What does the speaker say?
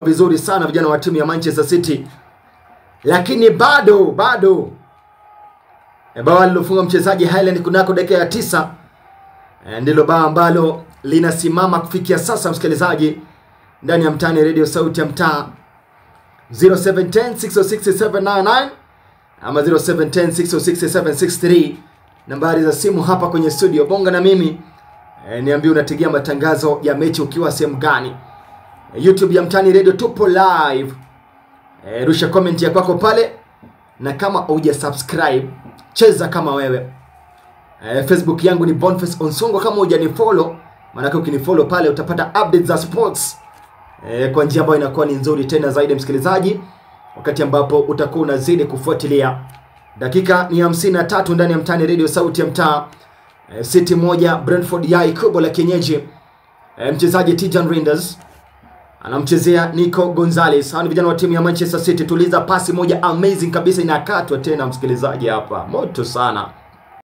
Vizuri sana vijana wa timu ya Manchester City, lakini bado bao alilofunga mchezaji Haaland kunako dakika ya 9 ndilo bao ambalo linasimama kufikia sasa, msikilizaji, ndani ya Mtaani Radio, sauti ya mtaa, 0710 606 799 ama 0710 606 763, nambari za simu hapa kwenye studio. Bonga na mimi, niambie unategea matangazo ya mechi ukiwa sehemu gani. YouTube ya Mtaani Radio tupo live. Rusha comment ya kwako pale, na kama huja subscribe, cheza kama wewe. Facebook yangu ni Boniface Onsongo kama hujanifollow, maanake ukinifollow pale utapata updates za sports kwa njia ambayo inakuwa ni nzuri tena zaidi, msikilizaji, wakati ambapo utakuwa unazidi kufuatilia. Dakika ni 53 ndani ya Mtaani Radio, sauti ya mtaa. City 1, Brentford yai kubwa la kienyeji. Mchezaji Tijjani Reijnders anamchezea Nico Gonzalez. Hawa ni vijana wa timu ya Manchester City. Tuliza pasi moja amazing kabisa, inakatwa tena, msikilizaji, hapa moto sana.